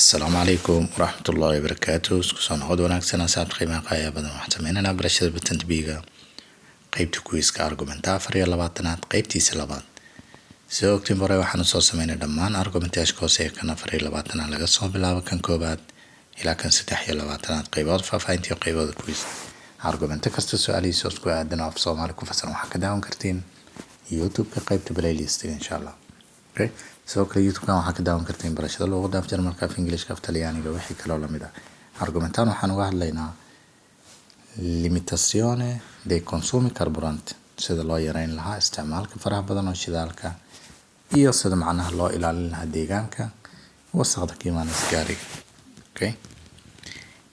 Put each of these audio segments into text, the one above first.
Asalaamu calaykum waraxmatullaahi wabarakaatu. Isku soo noqod wanaagsan, asxaabta qiimaha qaaya badan. Waxaan sameynaynaa barashada Patente B-ga, qeybta quizka, argomento 24aad, qeybtiisa labaad. Sida ogtiin, hore waxaan usoo sameynay dhammaan argomentayaasha hoose ee kan 24aad laga soo bilaabo, kan koobaad ilaa kan 23aad, qeybooda faahfaahinta iyo qeybooda quiz. Argomento kasta su-aalihiisa isku aadan oo af Soomaali ku fasaran waxaa ka daawan kartiin YouTube-ka qeybta playlistiga, insha Allah. Okay, sidoo kale YouTube-kan waxaa ka daawan kartiin barashada luuqadda af Jarmalka, af Ingiliishka, af Talyaaniga, wixii kaloo lamid ah. Argomentan waxaan uga hadlaynaa limitazione dei consumi carburante, sida loo yareyn lahaa isticmaalka faraha badan oo shidaalka iyo sida macnaha loo ilaalin lahaa deegaanka wasaqda ka imaanaysa gaariga. Okay.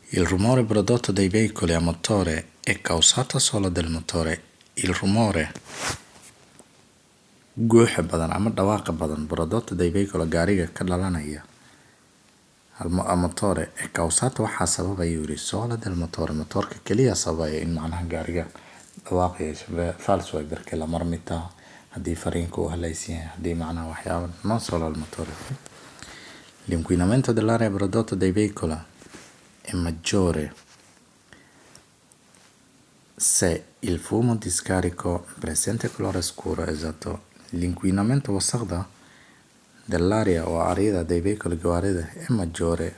Il rumore prodotto dai veicoli a motore è causato solo dal motore. Il rumore, guuxa badan ama dhawaaqa badan, prodotto dai veicoli, gaariga ka dhalanaya, a motore, è causato, waxaa sababaya, yiri, solo del motore, motoorka keliya sababaya in macnaha gaariga dhawaaq yeesho. Falso way, perché la marmita haddii fariinka uu halaysan yahay, haddii macnaha waxyaabo, non solo al motore. L'inquinamento dell'aria prodotto dai veicoli è maggiore se il fumo di scarico presenta colore scuro. Esatto. L'inquinamento, wasaqda, dell'aria, oo aryada, dei veicoli, gawaarida, è maggiore,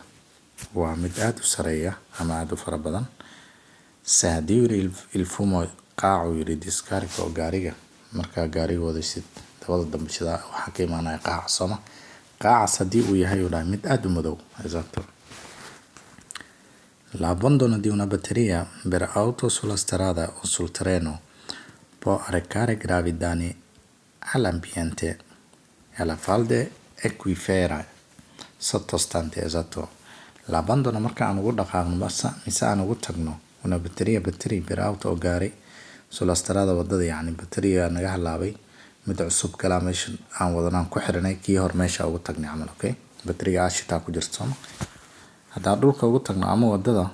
waa mid aada u sareeya ama aada u fara badan, se haddii, yiri, il fumo, qaacu, yiri, di scarico, oo gaariga markaa gaariga wadaysid dabada dambe shidaa waxaa ka imaanaya qaac sooma. Qaacaas haddii uu yahay, uu dhahay, mid aada u madow. Esatto. L'abbandono di una batteria per auto sulla strada o sul terreno può arrecare gravi danni all'ambiente e alla falde acquifere sottostante. Esatto. L'abbandono, marka aan ugu dhaqaaqno mise aan ugu tagno, una batteria, battery, per auto, oo gaari, sulla strada, wadada, yacni batteriga naga halaabay, mid cusub kalaa meesha aan wadanaan ku xiranay, kii hor meesha ugu tagnay camal. Okay, batteriga aashitaa ku jirto sooma. Haddaan dhulka ugu tagno ama wadada,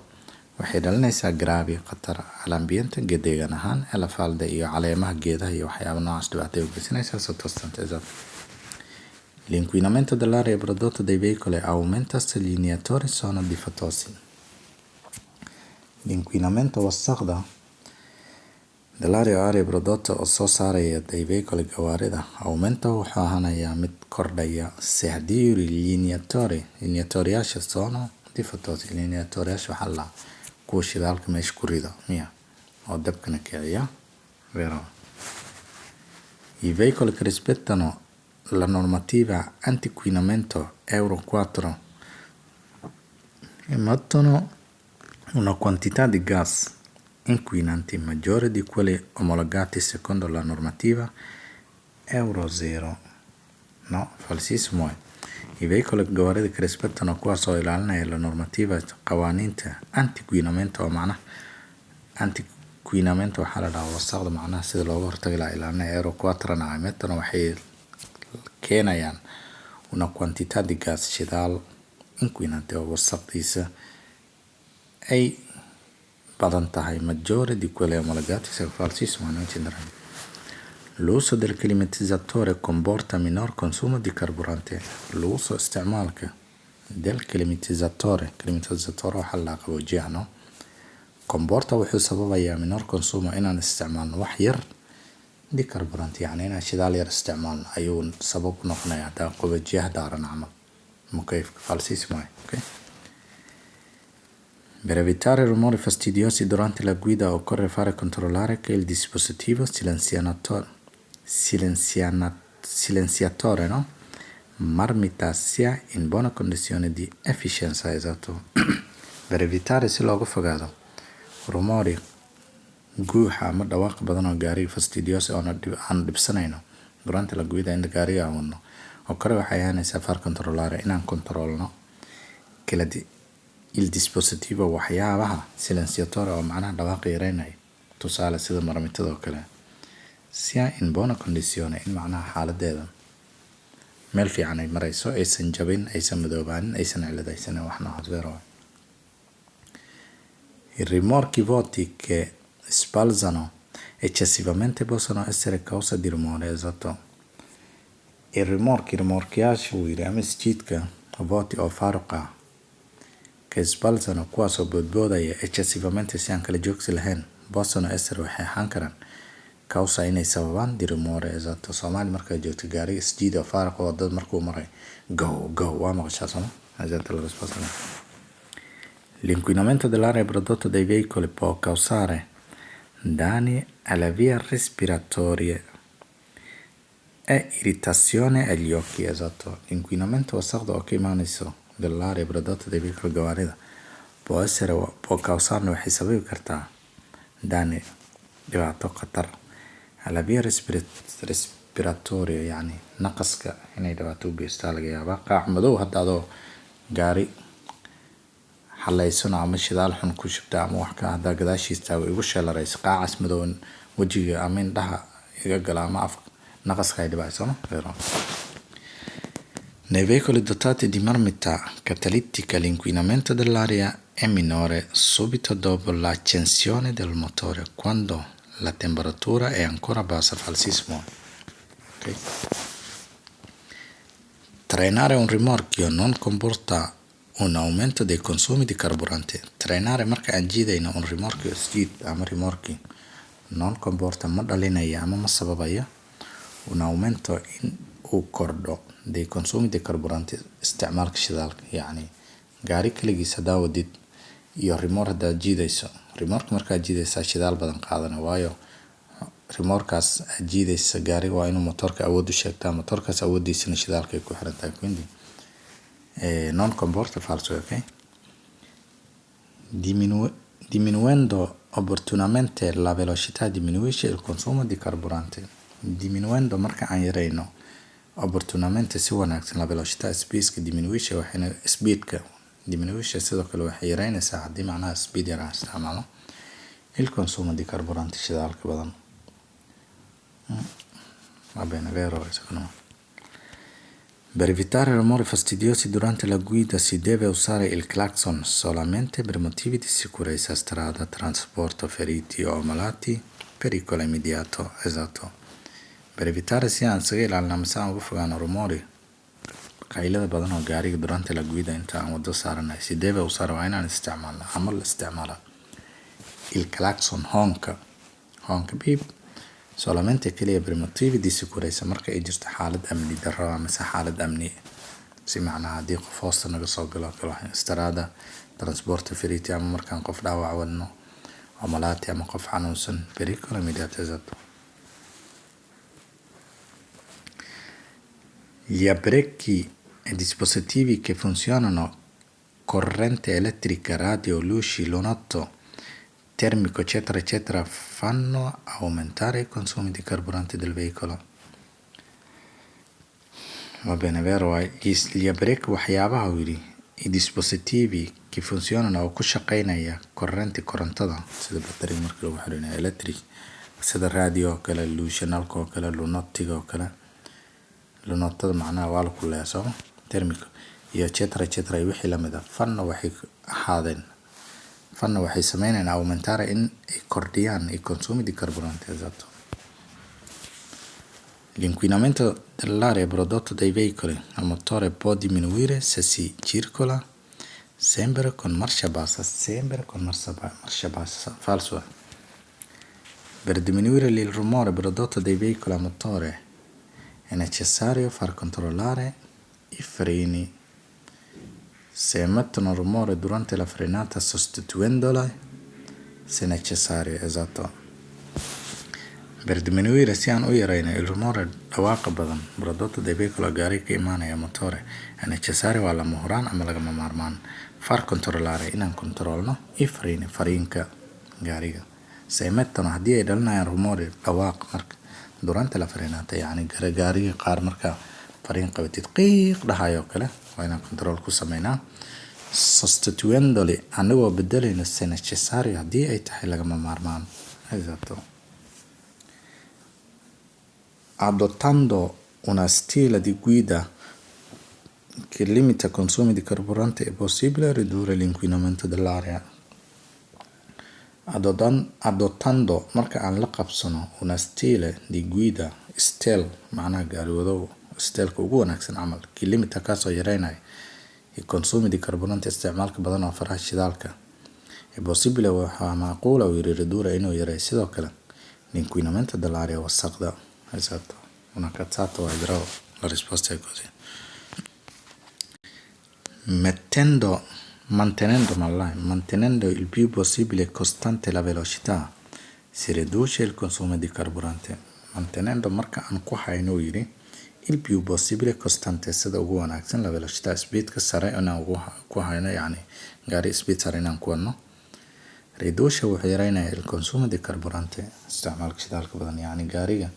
waxay dhalinaysaa gravi, khatar, all'ambiente, deegaan ahaan, alla falde, iyo caleemaha geedaha iyo waxyaaba noocaas dhibaatay u geysanaysaa, sottostante. Esatto. L'inquinamento dell'aria prodotto dai veicoli aumenta se gli iniettori sono difettosi. L'inquinamento, wasaqda, dell'aria, aria, prodotto, oo soo saaraya, dai veicoli, gawaarida, aumenta, wuxuu ahaanayaa mid kordhaya, se, haddii, gli iniettori, iniettoriyaasha, sono difettosi. Iniettoriyaasha waxaa la kuwa shidaalka meesha ku rida miya oo dabkana kiciya, vero? I veicoli che rispettano la normativa anti-inquinamento Euro 4 emettono una quantità di gas inquinanti maggiore di quelli omologati secondo la normativa Euro 0. No, falsissimo è. I veicoli, gawaarida, che rispettano, kuwaas oo ilaalinaya, la normativa, qawaaniinta, anti-inquinamento, oo macnaha anti-inquinamento waxaa la dhahaa wasaqda, macnaha sida looga hortagi lahaa ilaalinaya, Euro 4 na, emettono, waxay keenayaan, una quantità di gas, shidaal, inquinante, oo wasaqdiisa ay badan tahay, maggiore di quelle omologati. Falsissimo, non c'entra. L'uso del climatizzatore comporta minor consumo di carburante. L'uso, isticmaalka, del climatizzatore, climatizzatore waxaa la qaboojiyaha, no, comporta, wuxuu sababayaa, minor consumo, inaan isticmaalno wax yar, di carburante, yacni inaan shidaal yar isticmaalno ayuu sabab u noqonaya hadaa qaboojiyaha daaran camal, mukayfka. Falsissimo, okay. Per evitare rumori fastidiosi durante la guida occorre fare controllare che il dispositivo silenziatore, no, marmita sia in buona condizione di efficienza. Esatto. Per evitare, si looga fogaado, rumori, guuxa ama dhawaaq badan oo gaariga, fastidiosi, oona aan dhibsanayno, durante la guida, inta gaariga aan wadno, occorre, waxay ahaanaysaa, far controllare, inaan controlno, che il dispositivo, waxyaabaha, silenziatore, oo macnaha dhawaaqa yareynaya, tusaale sida marmitada oo kale, sia in buona condizione, in macnaha xaaladeeda meel fiican ay marayso, aysan jabin, aysan madoobaanin, aysan ciladaysanin, wax noocaas, vero. I rimorchi vuoti che sbalzano eccessivamente possono essere causa di rumore. Esatto. I rimorchi, rimorkiyaasha, wuu yidhi, ama isjiidka, vuoti, oo faaruq ah. Che sbalzano, kuwaasoo boodboodaya, eccessivamente, si aan kala joogsi lahayn, possono essere, waxay ahaan karaan, causa, inay sababaan, di rumore. Esatto. Soomaali markaad joogto, gaariga isjiida faaraqa wadada markuu maray, go go waa maqashaa, sooma? Esatto, la risposta. L'inquinamento dell'aria prodotto dai veicoli può causare danni alle vie respiratorie e irritazione agli occhi. Esatto. L'inquinamento, wasakhda oo ka imaanayso, dell'aria prodotto dai veicoli, gawaarida, può essere, può causare, waxay sababi kartaa, danni, dhibaato, khatar, alla vie respiratorie, yacni naqaska inay dhibaato u geystaa laga yaabaa. Qaac madow hadda adoo gaari xaleysano ama shidaal xun ku shubta ama wax ka haddaa gadaashiis taago igu sheelarayso, qaacaas madow wejiga ama indhaha iga gala ama afka, naqaska ay dhibaato, sooma? Nei veicoli dotati di marmitta catalitica l'inquinamento dell'aria è minore subito dopo l'accensione del motore, quando la temperatura è ancora bassa. Falsissimo. Okay. Trainare un rimorchio non comporta un aumento dei consumi di carburante. Trainare, marka aan jiidayno, un rimorchio, isjiid ama rimorchi, non comporta, ma dhalinaya ama ma sababayo, un aumento, in uu kordho, dei consumi di carburante, isticmaalka shidaalka. Yacni gaari kaligiis haddaa wadid iyo rimoor haddaad jiidayso, rimoorka markaad jiidaysaa shidaal badan qaadana, waayo rimoorkaas aad jiidaysa gaariga waa inuu motorka awood u sheegtaa, motorkaas awoodiisana shidaalka ay ku xiran tahay. Quindi non comporta, falso. Ok. Diminuendo opportunamente la velocità diminuisce il consumo di carburante. Diminuendo, marka aan yareyno, opportunamente, si wanaagsan, la velocità, speedka, diminuisce, waxayna speedka, diminuisce, sidoo kale waxay yareynaysaa haddii macnaha speed yar aan isticmaalo, il consumo di carburante, shidaalka badan. Va bene, vero, secondo me. Per evitare rumori fastidiosi durante la guida si deve usare il clacson solamente per motivi di sicurezza strada, trasporto feriti o malati, pericolo immediato. Esatto. Per evitare, si aan isaga ilaalino ama si aan uga fogaano, rumori, qaylada badan oo gaariga, durante la guida, inta aan wado saaranahay, si deve usare, waa inaan isticmaalna ama la isticmaalaa, il clacson, hoonka, hoonka beep, solamente, kaliya, per motivi di sicurezza, marka ay jirto xaalad amni darro amase xaalad amni, si macnaha haddii qof hoosta naga soo galo kale, strada, trasporto feriti, ama markaan qof dhaawac wadno, o malati, ama qof xanuunsan, pericolo immediato. Esatto. Gli apparecchi e dispositivi che funzionano corrente elettrica, radio, luci, lunotto termico, eccetera, eccetera, fanno aumentare i consumi di carburante del veicolo. Va bene, vero. Gli apparecchi, waxyaabaha uu yidhi, i dispositivi che funzionano, oo ku shaqeynaya, corrente, korontada, sida batteriga marka lagu xirinayo, electric, sida radio oo kale, luushanalka oo kale, lunottiga oo kale, lunotada macnaha waa la kululeeyaa, sooma? Termico iyo eccetera eccetera iyo wixii lamid ah, fanno, waxay ahaadeen, fanno, waxay sameynayaan, aumentare, in ay kordhiyaan, i consumi di carburante. Esatto. L'inquinamento dell'aria prodotto dai veicoli a motore può diminuire se si circola sempre con marcia bassa. Sempre con marcia bassa. Falso. Per diminuire il rumore prodotto dai veicoli a motore è necessario far controllare i freni se emettono rumore durante la frenata, sostituendola se necessario. Esatto. Per diminuire, si aan u yareyno, il rumore, dhawaaqa badan, prodotto dai veicoli, gaariga ka imaanaya, motore, è necessario, waa lama huraan ama lagama maarmaan, far controllare, inaan kontrolno, i freni, fariinka gaariga, se emettono, haddii ay dhalinayaan, rumore, dhawaaq, marka, durante la frenata, yacni gaariga qaar marka fariin qabatid qiiq dhahayo kale, waa inaan control ku sameynaa, sostituendoli, anagoo bedelayno, se necessario, haddii ay tahay lagama maarmaan. Esatto. Adottando una stile di guida che limita i consumi di carburante è possibile ridurre l'inquinamento dell'aria. Adottando, marka aan la qabsano, una stile di guida, style macnaha gaari wadow styleka ugu wanaagsan camal, che limita, kaasoo yareynaya, I consumi di carburante, isticmaalka badan oo faraha shidaalka. È possibile, waxaa macquula uu yiri, ridurre, inuu yareeyo sidoo kale, l'inquinamento dell'aria, wasaqda. Esatto, una cazzata waay, però la risposta è così. Mettendo, mantenendo, mantenendo il più possibile costante la velocità si riduce il consumo di carburante. Mantenendo, marka aan ku hayno uu yiri, il più possibile costante, sida ugu wanaagsan, la velocità, speedka sare inaan ku hayno, yacni gaari speed sare inaan ku wadno, riduce, wuxuu yareynayaa, il consumo di carburante, isticmaalka shidaalka badan. Yacni gaariga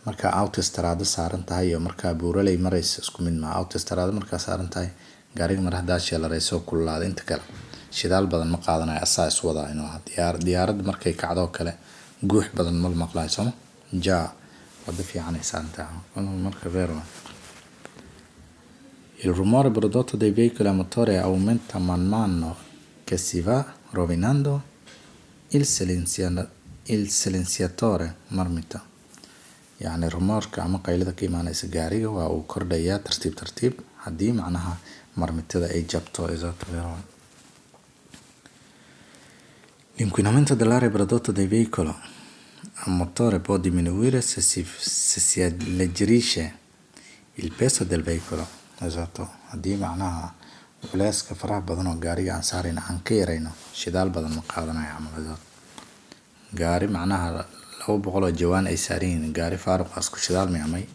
markaa autostrada saaran tahay iyo markaa buuraley maraysa isku mid maa. Autostrada markaa saaran tahay, gaariga mar haddaa sheelareyso, kululaada, inta kale shidaal badan ma qaadanayo, asaa is wadaa. Inuu diyaaradda markay kacdo oo kale guux badan ma la maqlayo, sooma? Ja wado fiican ay saaran tahay marka, vero. Il rumore prodotto dai veicoli a motore aumenta man mano che si va rovinando il silenziatore marmita. Yacni rumoorka ama qaylada ka imaanaysa gaariga waa uu kordhayaa tartiib tartiib haddii macnaha marmitada ay jabto. Esatto, vero. L'inquinamento dell'aria prodotto dai veicoli a motore può diminuire se si alleggerisce il peso del veicolo. Esatto, haddii macnaha culeyska faraha badan oo gaariga aan saarayno aan ka yarayno, shidaal badan ma qaadanayo camal. Esatto, gaari macnaha 200 oo jawaan ay saaran yihiin, gaari faaruq ah, isku shidaal miamay.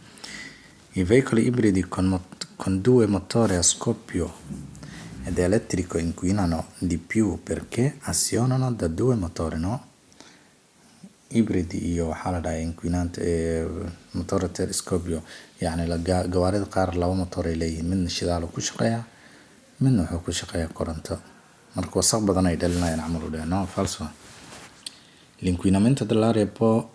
I veicoli ibridi con due motori a scoppio ed elettrico inquinano di più perché azionano da due motori. No, ibridi iyo waxaa la dhahay inquinante motore scoppio, yacni gawaarida qaar laba motor ay leeyihiin, midna shidaal uu ku shaqeeyaa, midna wuxuu ku shaqeeyaa koronto, marka wasaq badan ay dhalinayaan camal u dhahay. No, falso. L'inquinamento dell'aria può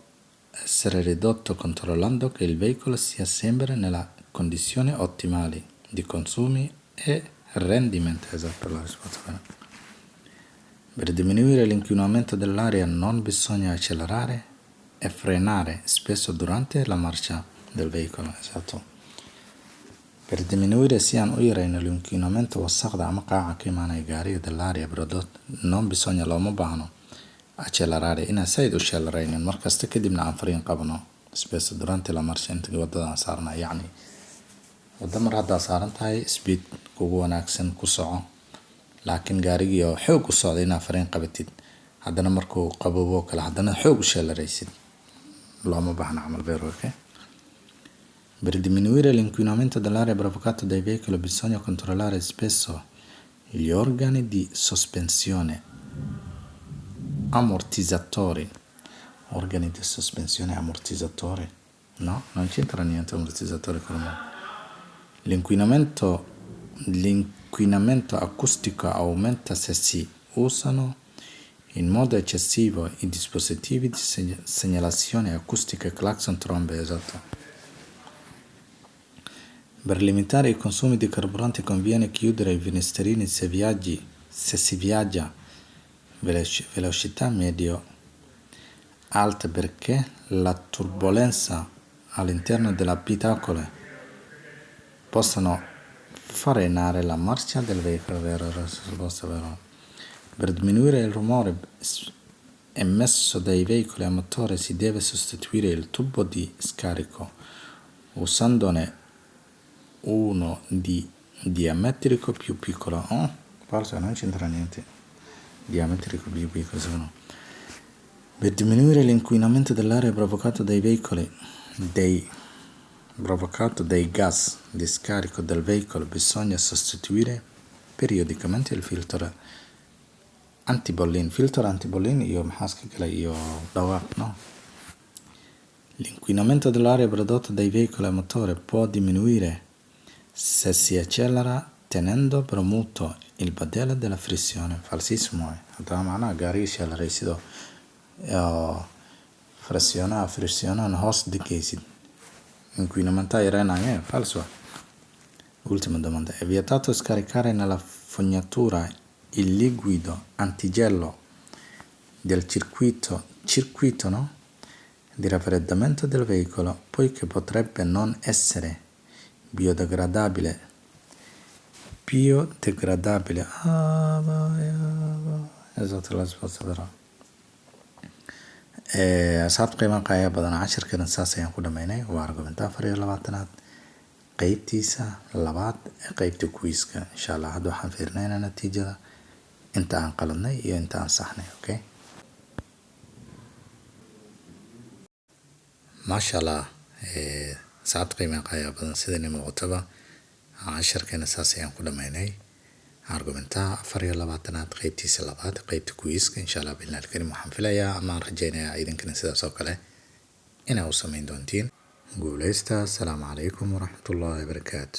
essere ridotto controllando che il veicolo sia sempre nella condizioni ottimali di consumi e rendimento. Esatto, la risposta. Per diminuire l'inquinamento dell'aria non bisogna accelerare e frenare spesso durante la marcia del veicolo. Esatto. Per diminuire, si aan u yareyno, l'inquinamento, wasaqda ama qaaca ka imaanaya gaariga, dell'aria prodotto, non bisogna, looma baahno, accelerare, inaan said u sheelareynin markasta, kadibna aan fariin qabno, spesso durante la marcia, inta wadada aan saarnahay. Yacni waddo mar haddaa saaran tahay, speed kugu wanaagsan ku soco, laakiin gaarigii oo xoog u socda inaad fariin qabatid, haddana markuu qaboobo kale haddana xoog u sheelareysid, looma baahna camal, vero? Okay. Per diminuire l'inquinamento dell'aria provocato dai veicoli bisogna controllare spesso gli organi di sospensione, ammortizzatori. Organi di sospensione, ammortizzatori? No, non c'entra niente ammortizzatori con l'inquinamento. L'inquinamento acustico aumenta se si usano in modo eccessivo i dispositivi di segnalazione acustica, clacson, trombe. Esatto. Per limitare i consumi di carburante conviene chiudere i finestrini se si viaggia velocità medio alta, perché la turbolenza all'interno dell'abitacolo possono frenare la marcia del veicolo. Vero, risposta vero. Per diminuire il rumore emesso dai veicoli a motore si deve sostituire il tubo di scarico usandone uno di diametrico più piccolo. Oh, falso, non c'entra niente. Diametrico più piccolo, secondo me. Per diminuire l'inquinamento dell'aria provocato dai veicoli dei provocato dai gas di scarico del veicolo bisogna sostituire periodicamente il filtro antibollin. Filtro antibollin iyo maxaa iska galay iyo dhawaaq? No. L'inquinamento dell'aria prodotto dai veicoli a motore può diminuire se si accelera tenendo premuto il pedale della frizione. Falsissimo. Haddaba macnaha gaariga sheelaraysido oo frisyonaha frisyonahan hoos degaysid, inquinamento yareynaya, falso. Ultima domanda. È vietato scaricare nella fognatura il liquido antigelo del circuito, no?, di raffreddamento del veicolo, poiché potrebbe non essere biodegradabile. Biodegradabile. Esatto, la spazzatura. Asxaabta qiimaha qaaya badan, cashirkana saas ayaan ku dhameynay. Waa argomento 24aad, qeybtiisa labaad ee qeybta quizka. Insha Allah hadda waxaan fiirinaynaa natiijada, inta aan qaladnay iyo inta aan saxnay. Okay, maasha Allah. Asxaabta qiimaha qaaya badan, sidani muuqataba casharkeena saas ayaan ku dhameynay, argomentaha 24aad, qeybtiisa labaad, qeybta quizka. Insha Allah bi'idnillahi alkarim, waxaan filayaa ama aan rajaynayaa idinkana sidaas oo kale inaa u samayn doontiin. Guuleysta. Asalaamu calaykum waraxmatullaahi wabarakaatu.